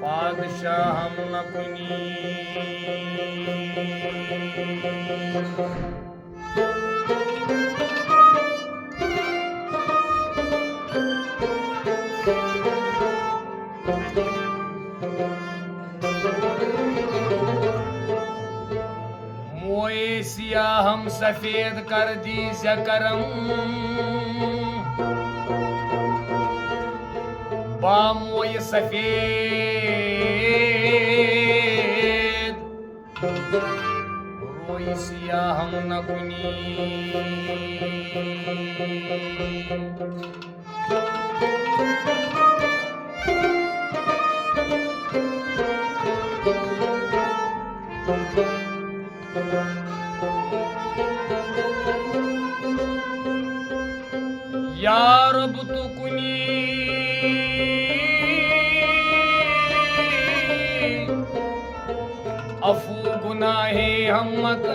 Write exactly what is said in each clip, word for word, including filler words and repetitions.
پادشاہم نہ کُنی۔ موئے سیاہم سفید کر دیزِ کرم، با موئے سفید، روئے سیاہم نہ کُنی۔ یا رب تو کُنی عفو گناہ ہم مکس۔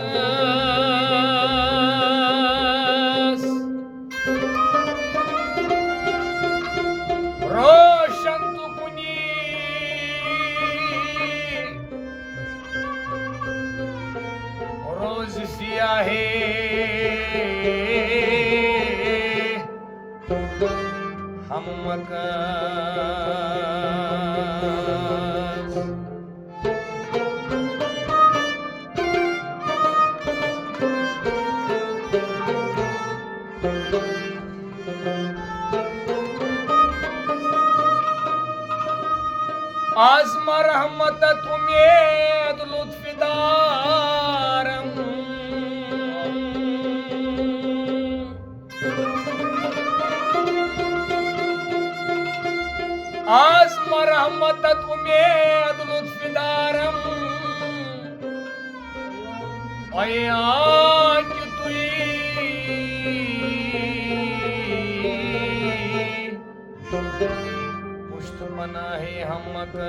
روشن تو کُنی روز سیاہ ہم مکس۔ آزما رحمتت امید لطف دارم۔ آزما رحمتت امید لطف دارم۔ اے آ کہ تُہی پشت پناہ ہم مکس۔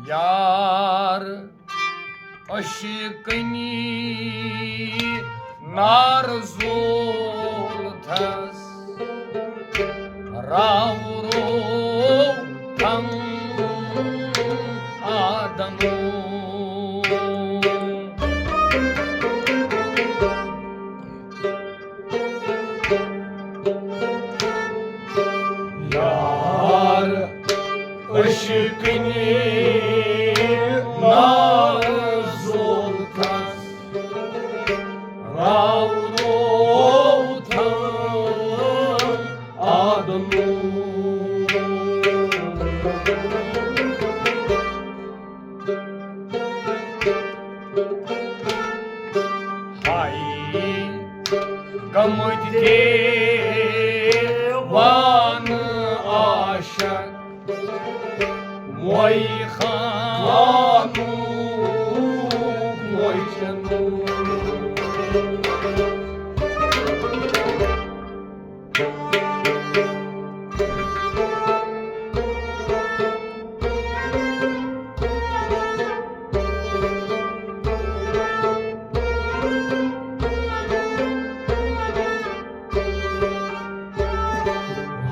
یار عشقنی نار زول تھس، راو رو تھم آدمو۔ یار عشقنی نار زول تھس، راو رو تھم آدمو۔ ہائی گمت دیوان عاشق، موئی خانو موئی چنو۔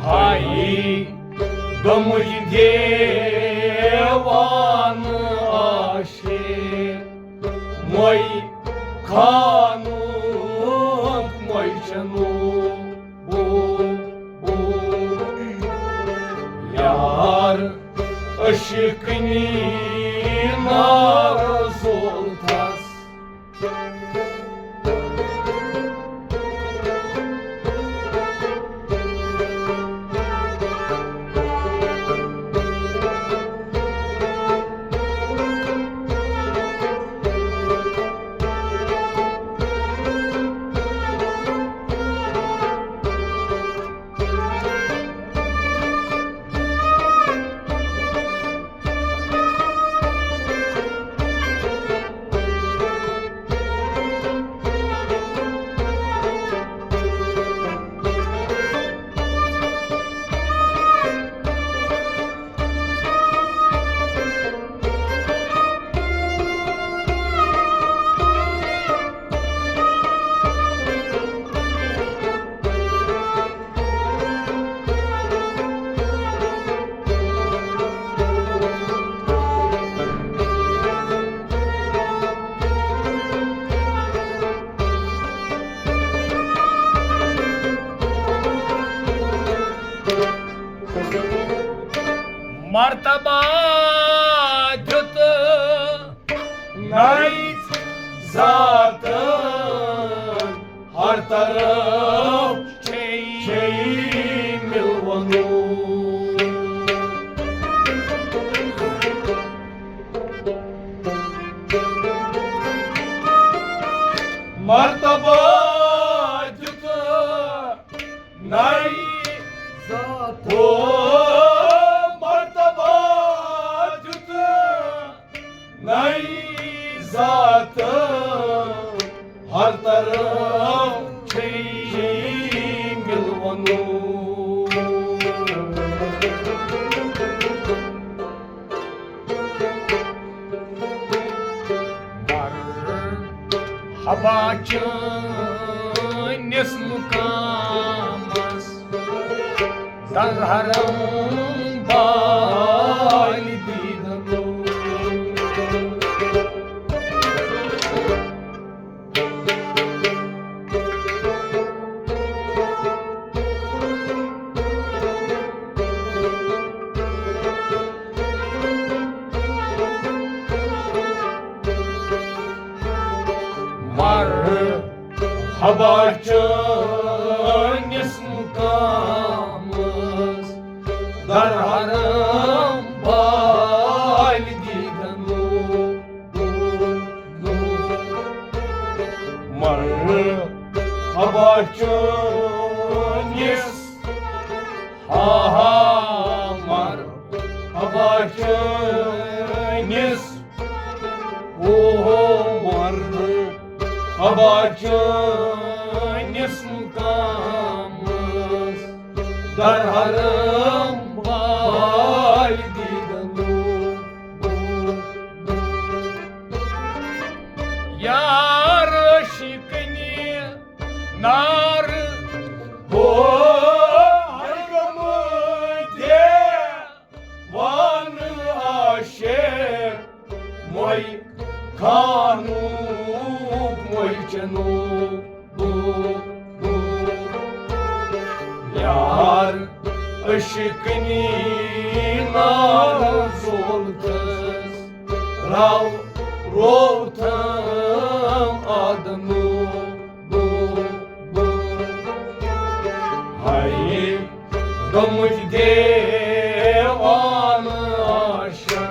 ہائی گمج دیوان عاشق، موئی خانوک موئی چنو۔ بو، بو، یار عشقنی نار زول تھس۔ مرتبہ دیُت نَے ذاتن ہر طرف چھے مِلوَنو۔ مرتبہ دیُت نَے ذات۔ او مرتبہ دیُت نَے ذات۔ ہر طرف چھے مِلوَنو۔ مرحبا چٲنِس مُقامس، در حرم بالہِ دیٖدنو۔ مرحبا چٲنِس مُقامس، در حرم بالہِ دیٖدنو۔ مرحبا چٲنِس، ہا ہا، مرحبا چٲنِس، او ہو، مرحبا چٲنِس مُقامس، در حرم بالہِ دیٖدنو۔ یار عشقنی نار ہو، ہر گم دیوان عاشق موے خانوک موے چنو۔ یار عشقنی نار زولتس، راو روتم آدنو۔ ہاے گمٕتۍ دیوان عاشق۔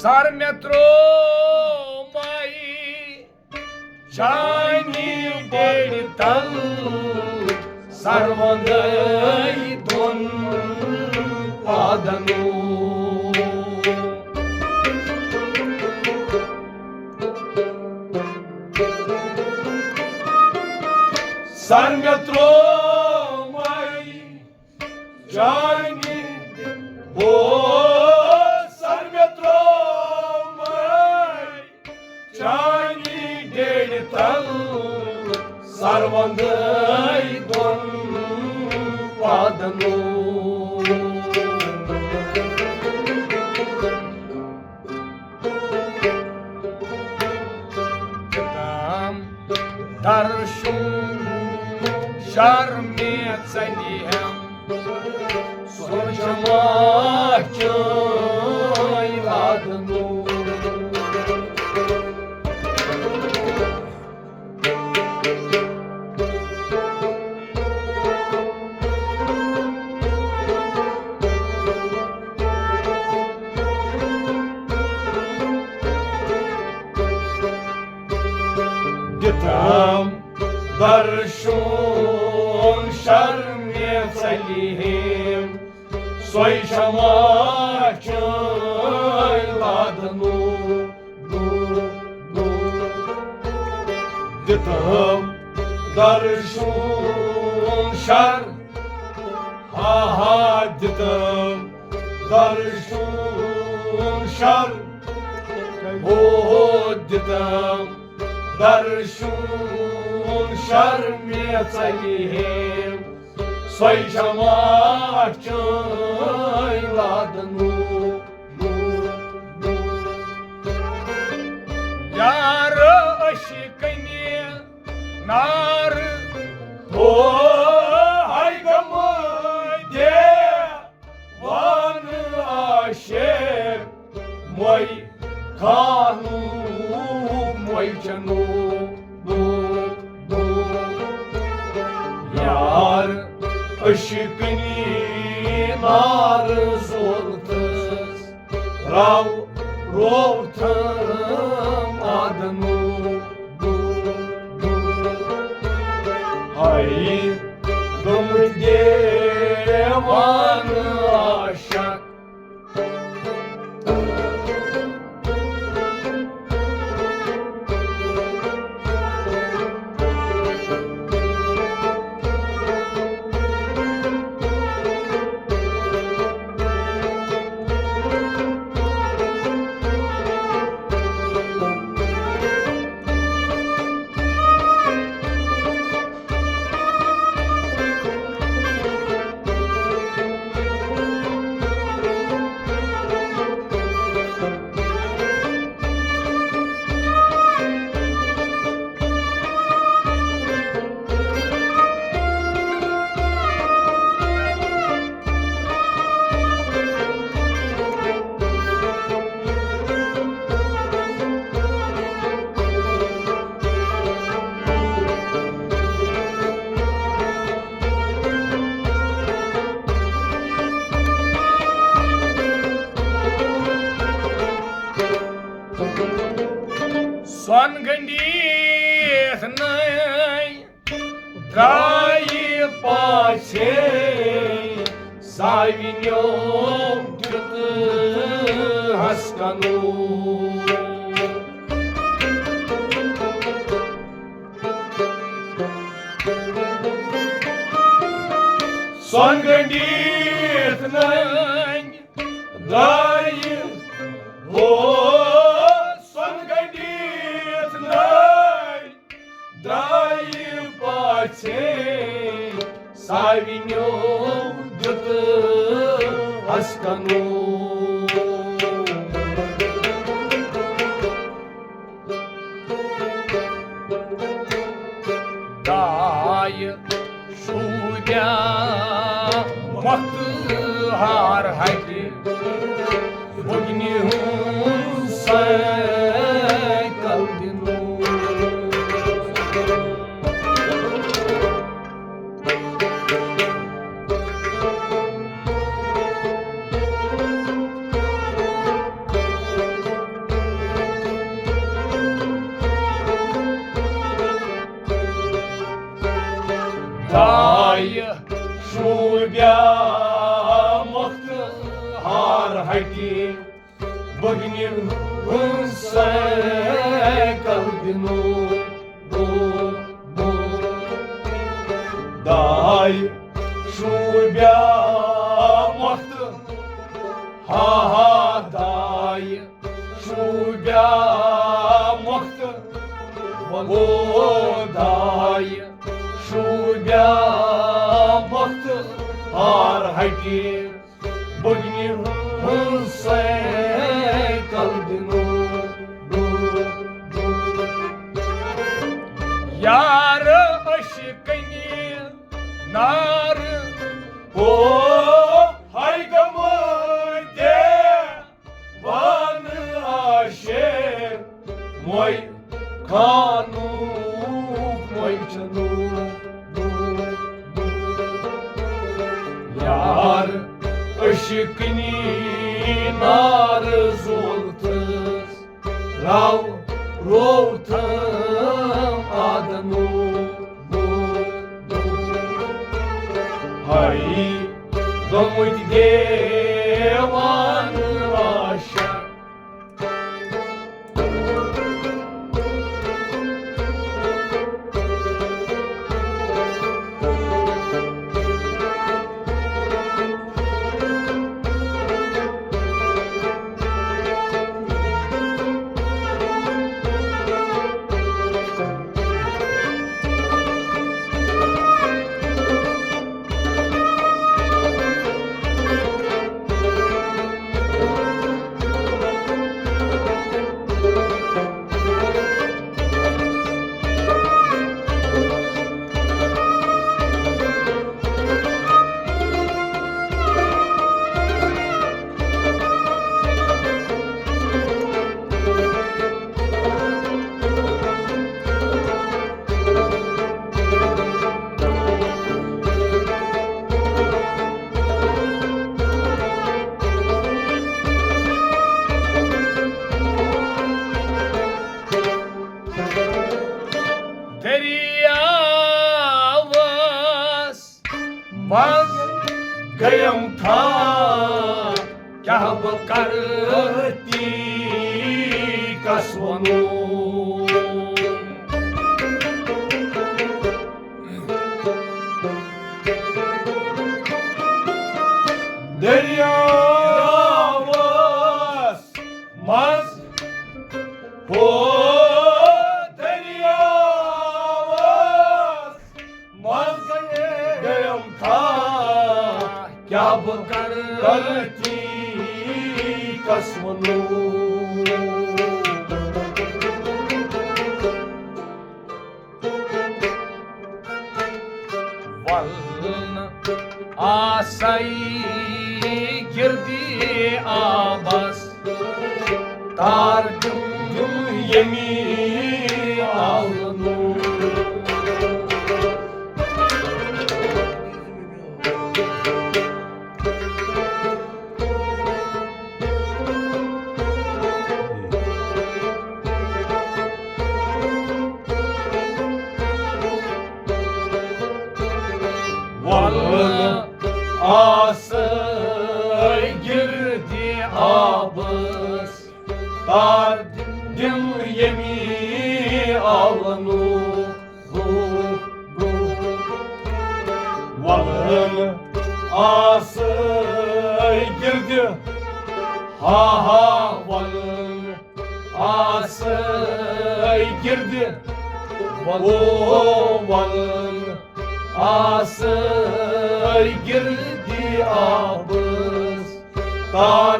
سر مےٚ ترٛوو مَے چانہِ ڈیڈِ تل، سر وندے دون پادنو۔ سر مےٚ ترٛوو مَے چانہِ، او سر مےٚ ترٛوو مَے چانہِ ڈیڈِ تل، سر وندے دون پادنو۔ تام درشُن شرمہِ ژَلہِ ہم، سونچما چٲنۍ رادنو۔ درشون شرمہِ ژلہِ ہیم، سۄے چھما چٲنۍ لادنو۔ دِتم درشون شر، ہا ہا دِتم درشون شر، ہو ہو دِتم درشون شرمہِ ژلہِ ہیم، سۄے چھما چٲنۍ لادنو۔ یار عشقنہِ نار، او ہاے غمہٕ دے وان عاشق، مۄے خانو مۄے چنو۔ یار عشقنہِ نار زولتس، راو روتھم آدنو۔ ہاے غمہٕ دیوان عاشق۔ سۄن گنڈیتھ نٔے درٛایہِ پاژھے، زاوِ نیوم دیُت ہسکنو۔ سۄن گنڈیتھ نٔے درٛایہِ، او سۄن گنڈیتھ نٔے درٛایہِ پاژھے، ساوِنیو دیُت ہسکنو۔ دایہِ شوٗبیا مۄختہٕ ہار ہٹہِ، بُگنہِ ہُنٛد سایکل دِنو۔ دایہِ شوٗبیا مۄختہٕ ہار ہٹہِ، بُگنہِ ہُنٛد سایکل دِنو۔ دایہِ شوٗبیا مۄختہٕ، ہا ہا دایہِ شوٗبیا مۄختہٕ، او دایہِ شوٗبیا مۄختہٕ ہار ہٹہِ، بُگنہِ ہُنٛد سایکل دِنو۔ یار عشقنہِ نار، او ہاے غمہٕ دے وان عاشق، مۄے خانوٗک مۄے چنوٗک۔ یار عشقنہِ نار زولتس، راو روتھم آدنو۔ گٔمٕتۍ دیوانہٕ عاشق۔ دٔریاوَس منٛز گٔیم تھاو، کیٛاہ بہٕ کرٕ تی کس وَنو۔ دٔریاوَس منٛز، ہو دٔریاوَس منٛز گٔیم تھاو، کیٛاہ بہٕ کرٕ تی کس وَنو۔ وَلہٕ نہٕ آسَے گِردِ آبَس، تار دِم ییٚمی آلہٕ نوٗر۔ وَلہٕ آسَے گِردِ آبَس، تار دِم ییٚمی آلہٕ نوٗر۔ وَلہٕ آسَے گِردِ، ہا ہا، وَلہٕ آسَے گِردِ، او وَلہٕ آسَے گِردِ آبَس، تار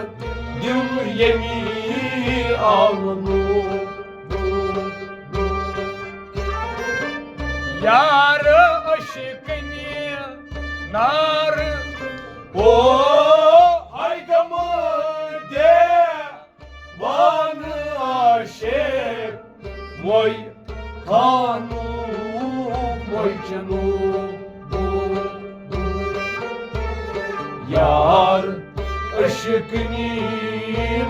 دِم ییٚمی آلہٕ نوٗر۔ یار عشقٕنہِ نارٕ، او ہاے گمہٕ دے وانہٕ عاشق، موے خانوٗ، موے چنوٗ۔ یار عشقٕنہِ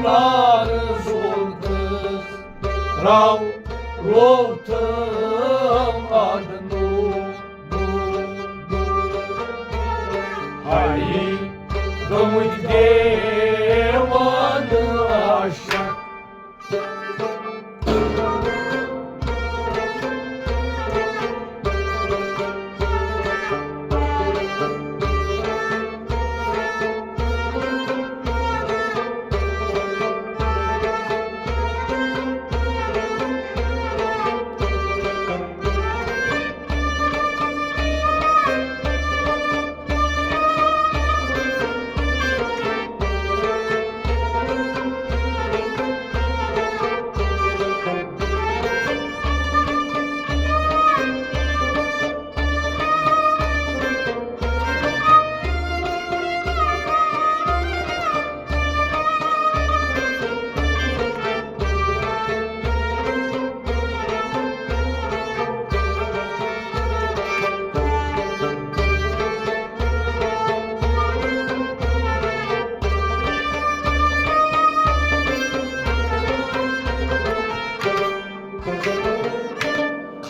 نارٕ زولتس، راو روتھم آدنوٗ۔ ہاے گٔمٕتۍ دیوانہٕ عاشق۔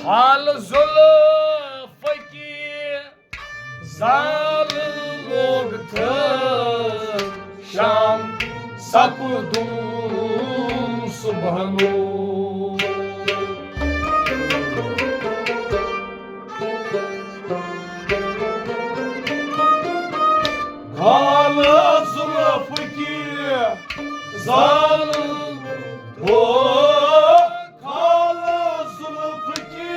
خال زُلفٕکی زال سپدُم صبحنو۔ خالہٕ زُلفہٕ کہِ زالہٕ، او خالہٕ زُلفہٕ کہِ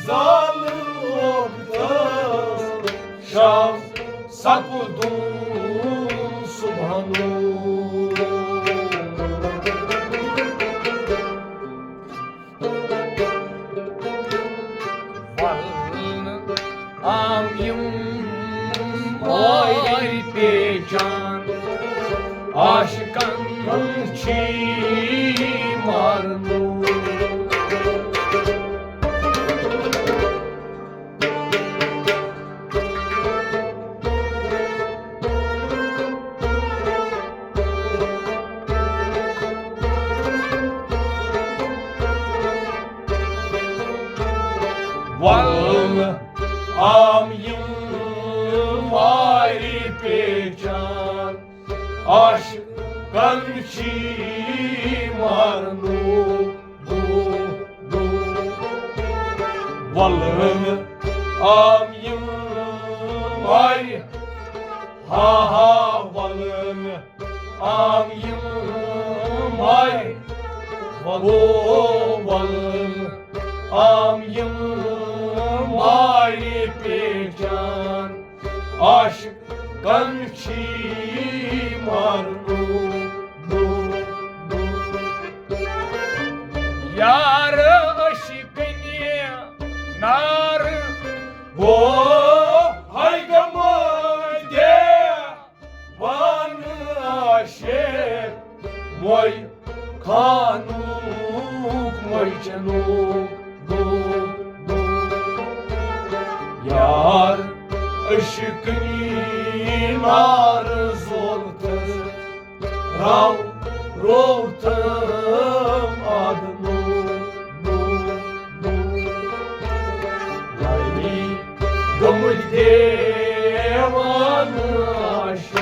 زالہٕ اوٚبتس شام سپدُم صبحنو۔ ولنہٕ آم یِم مارِ پیچان، عاشقن چھی مارنو۔ ولنہٕ آم یِم مارِ پیچان، عاشقن چھی مارنو۔ ولنہٕ آم یِم مارِ، ہا ہا، ولنہٕ آم یِم مارِ، او ولنہٕ آم یِم مارِ پیچان، عاشقن چھی مارنو۔ یار عشقنہِ نار، او ہاے غم دے وان عاشق موے خانوک موے چنوک۔ یار عشقنہِ نار زولتس راو روتم آدمو۔ گٔمٕتۍ دیوان عاشق۔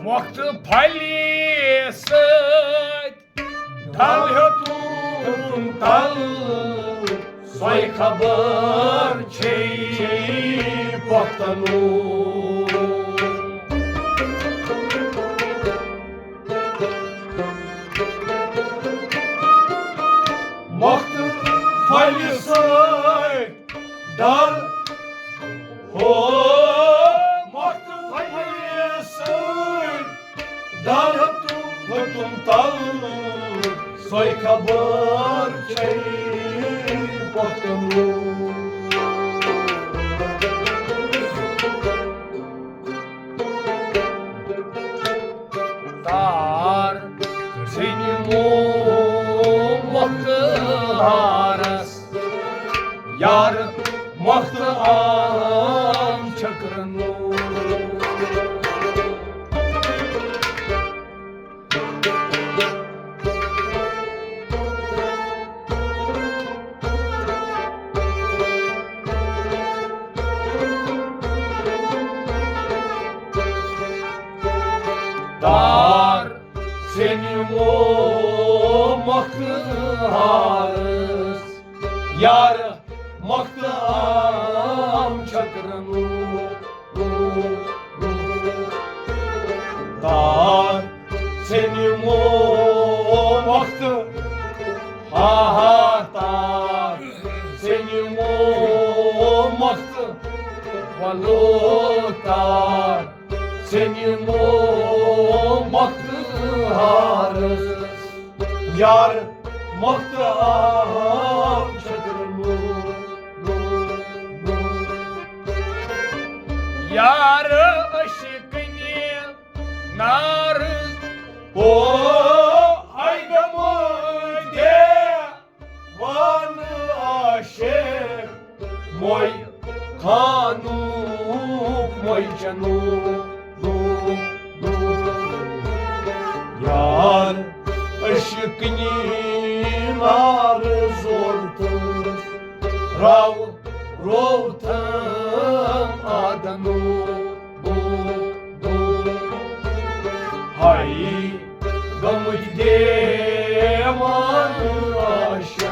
مۄختہٕ پھلہِ سۭتۍ ڈل ہیوٚتُن تل، سۄے خبر چھے پۄختنو۔ مۄختہٕ پھلہِ سۭتۍ ڈل ہو، مۄختہٕ پھلہِ سۭتۍ ڈل ہیوٚتُن تل، سۄے خبر چھے پۄختنو۔ تار ژھٕنہِ موم مۄختہٕ ہارس، یار مۄختہٕ عام چھٔکرنو۔ تار ژھٕنہِ موم مۄختہٕ ہارس، یار مۄختہٕ عام ہاہا تار، ژےٚ نِمو مۄختہٕ وۄلوتار، ژےٚ نِمو مۄختہٕ ہارس۔ یار مۄختہٕ آو چھٔکرٕ نوٗر، نوٗر، نوٗر۔ یار عشقٕنہِ نارٕ۔ او، اے گمہٕ دیوانہٕ عاشق، مۄے خانوٗک، مۄے چنوٗک، نوٗک، نوٗک۔ یار عشقٕنہِ نارٕ زول تہٕ راو روو تہٕ آدنوٗک۔ ہاے گمٕتۍ دیوان عاشق۔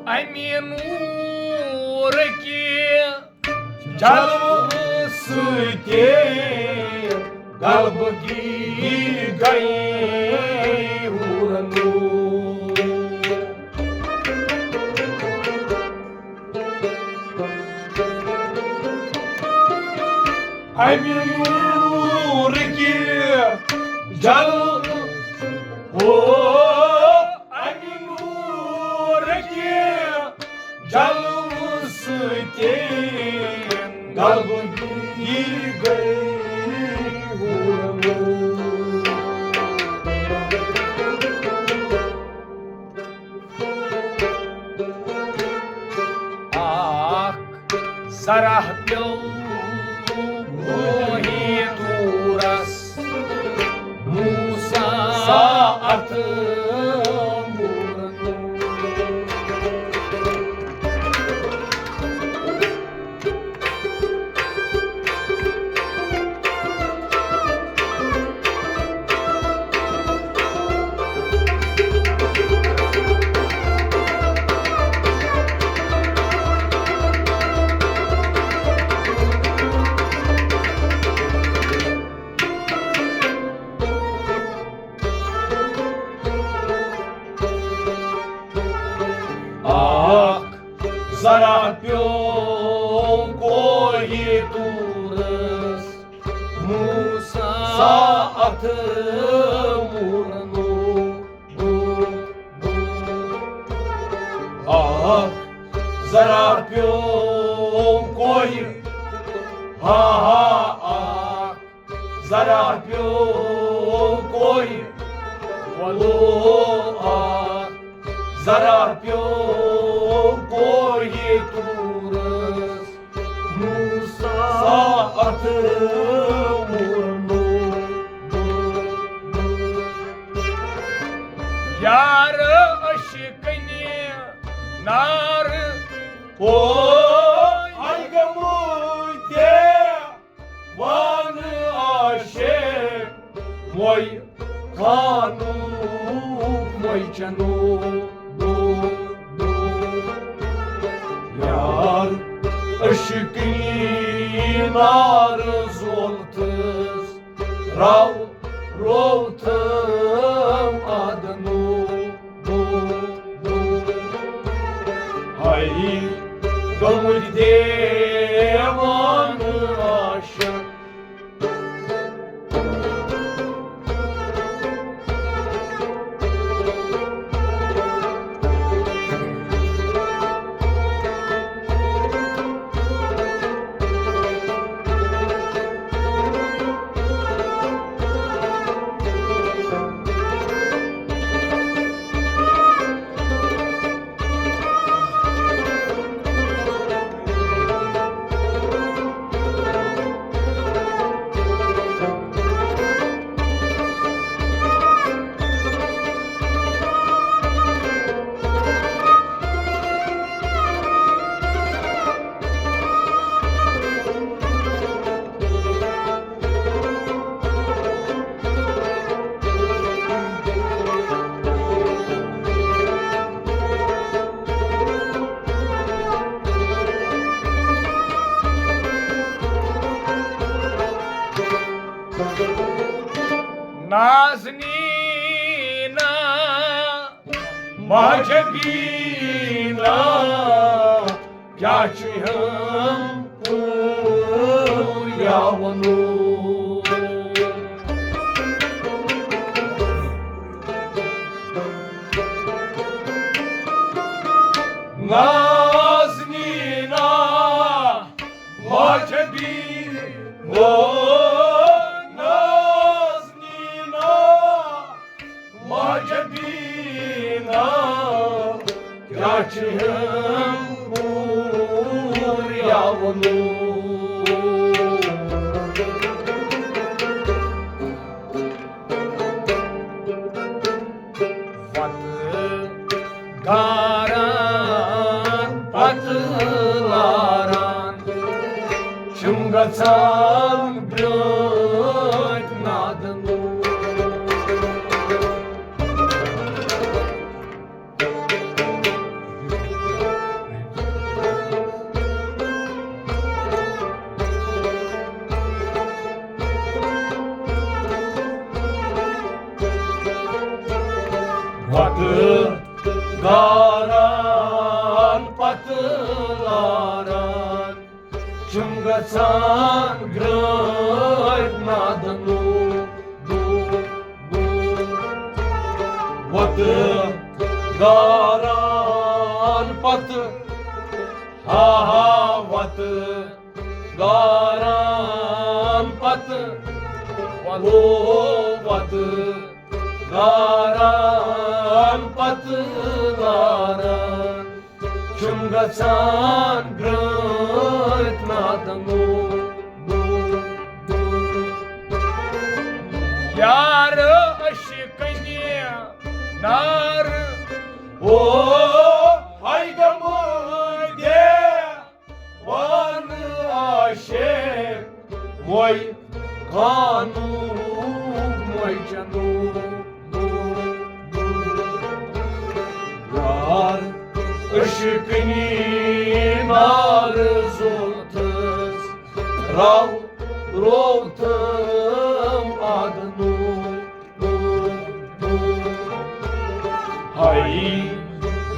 امہِ نوٗرٕ کہِ جلوٕ سۭتۍ غلبہٕ گیٖر گٔے حورن نوٗر۔ امہِ نوٗرٕ کہِ جلوٕ، او، امہِ نوٗرٕ کہِ جلوٕ سۭتۍ غلبہٕ گیٖر گٔے حورن نوٗر۔ اکھ ذرا پیوٚو کوہہِ طورس، موسیٰ اتھٕ مورن۔ اکھ ذرا پیوٚو کوہہِ طورس، موسیٰ اتھٕ مورن نوٗر۔ اکھ ذرا پیوٚو کوہہِ، ہا ہا، اکھ ذرا پیوٚو کوہہِ، وَلو اکھ ذرا پیوٚو کوہہِ طورس، موسیٰ اتھٕ مورن نوٗر۔ یار عشقٕنہِ نارٕ، او، الگمہٕ دیوانہٕ عاشق، مۄے خانوٗک، مۄے چنوٗک۔ یار عشقٕنہِ نارٕ زولتس، راو روو تہٕ آدنوٗر۔ ہاے گمٕتۍ دیوانہٕ عاشق۔ نازنینا، مہجبینا، کیا چھ ہم پوریا ونو؟ نازنینا، مہجبینا، نازنینا، مہجبینا، کیا چھ ہم پوریا ونو؟ وتہٕ گاران، پتہٕ لاران، چھُم گژھان برٛونٛٹھ نادنُک۔ وتہٕ گاران، پتہٕ لاران، چھُم گژھان گرٛٲنۍ نادنُک۔ وتہٕ گاران، پتہٕ، ہا ہا، وتہٕ گاران، پتہٕ، او، وتہٕ گاران، پتہٕ گاران، چھُم گژھان برٛونٛٹھ نادنُک۔ یارٕ عشقٕنہِ نارٕ، او، ہاے گمہٕ دے وانہٕ عاشق، وۄے خانوٗک، وۄے چنوٗک۔ یار عشقٕنی نارٕ زولتھس، راو رووتھم آدنوٗک۔ ہاے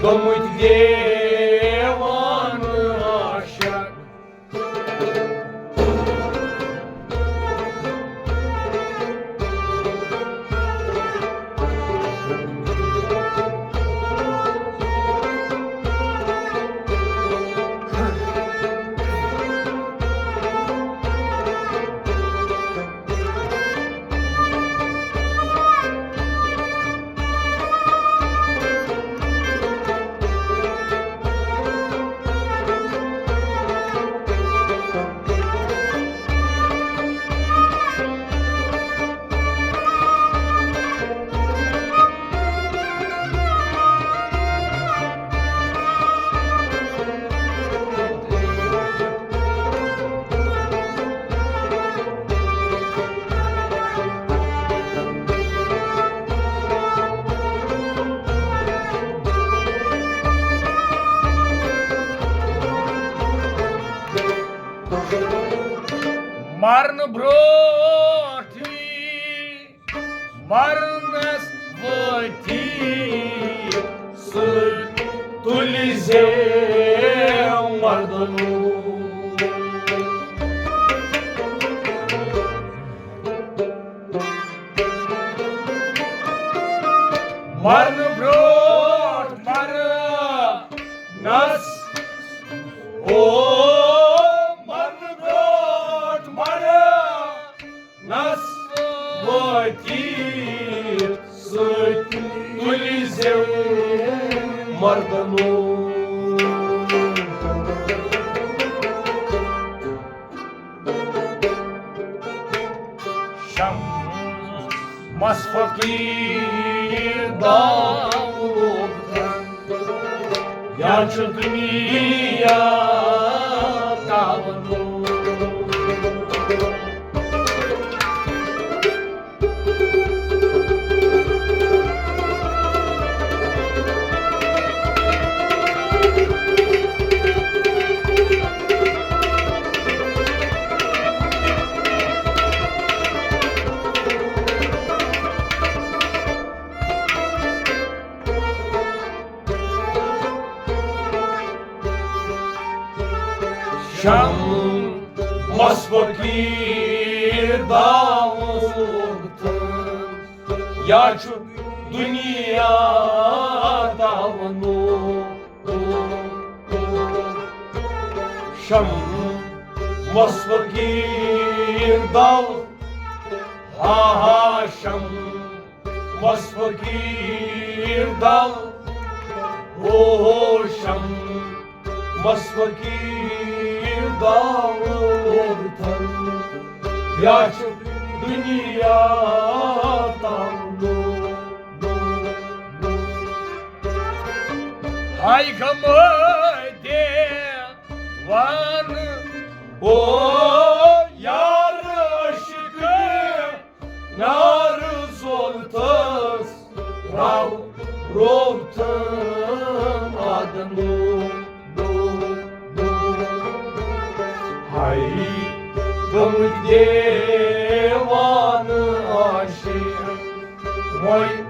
گٔمٕتۍ دیوانہٕ عاشق۔ مرنہٕ برونٛٹھٕے مرنس وٲتی سۭتۍ تُلۍ زیو مردنوٗک۔ مرنہٕ برونٛٹھ مرنس، او، مرنہٕ برونٛٹھ مرنس وٲتی سۭتۍ تُلۍ زیو مردنوٗک۔ شمس فقیٖر داوود یا چھُ دُنیا تاوَنُک۔ مس فقیٖر داوُتھ، یا چھُ دُنیا تاونو۔ شم مس فقیٖر داو، ہا ہا شم مس فقیٖر داو، ہو ہو شم مس فقیٖر داوُتھ، یا چھُ دُنیا تاونو۔ ہاے غم دیوان، او یار عاشق، نار زولتس راو روتن آدنو۔ ہاے غم دیوان عاشق، وۄنۍ